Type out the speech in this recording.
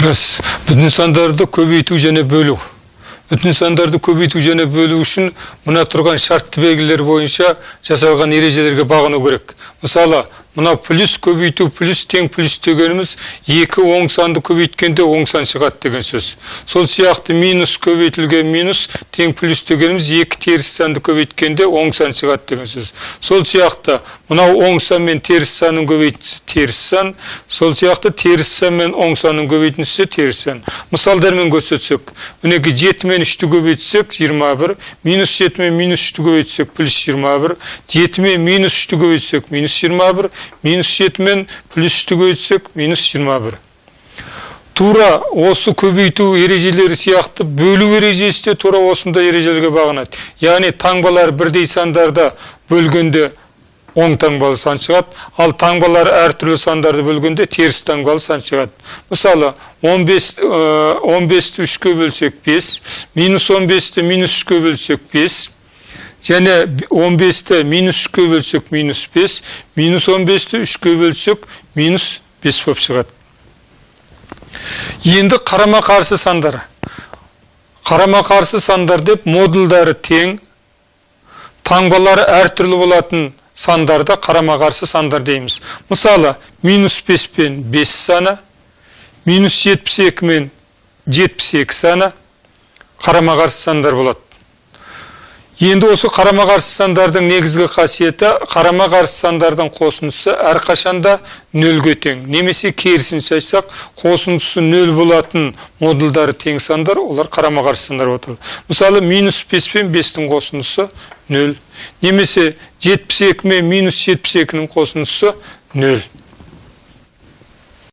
Рас, бүтін сандарды көбейту және бөлу. Бүтін сандарды көбейту және бөлу үшін мына тұрған шартты белгілер бойынша жасалған ережелерге бағыну керек. Мысалы, мынау плюс көбейту плюс тең плюс дегеніміз екі оң санды көбейткенде оң сан шығады деген сөз. Сол сияқты минус көбейтілген минус тең плюс дегеніміз екі теріс санды көбейткенде оң сан шығады деген сөз. Сол сияқты мынау оң сан мен теріс санның көбейтіндісі теріс сан, сол сияқты теріс сан мен оң санның көбейтіндісі теріс сан. Мысалдармен көрсетсек, мінекей, 7 мен 3-ті көбейтсек 21, минус 7 мен минус 3-ті көбейтсек плюс 21, 7 мен минус 3-ті көбейтсек минус 21, минус 7 мен плюс 3-ті көбейтсек минус 21. Тура осы көбейту ережелері сияқты бөлу ережесі де тура осындай ережелерге бағынады. Яғни таңбалар бірдей сандарды бөлгенде оң таңбалы сан шығады, ал таңбалары әртүрлі сандарды бөлгенде теріс таңбалы сан шығады. Мысалы, 15, 15-ті 3-ке бөлсек 5, минус 15-ті минус 3-ке бөлсек 5, және 15-ті минус 3-ке бөлсек минус 5, минус 15-ті 3-ке бөлсек минус 5 болып шығады. Енді қарама-қарсы сандар. Қарама-қарсы сандар деп модульдары тең, таңбалары әртүрлі болатын сандарды қарама-қарсы сандар дейміз. Мысалы, минус 5 пен 5 саны, минус 72 мен 72 саны қарама-қарсы сандар болады. Енді осы қарама-қарсы сандардың негізгі қасиеті: қарама-қарсы сандардың қосындысы әрқашанда нөлге тең. Немесе керісінше айтсақ, қосындысы нөл болатын модульдары тең сандар, олар қарама-қарсы сандар болып отырады. Мысалы, минус 5 пен 5-тің қосындысы нөл. Немесе 72 мен минус 72-нің қосындысы нөл.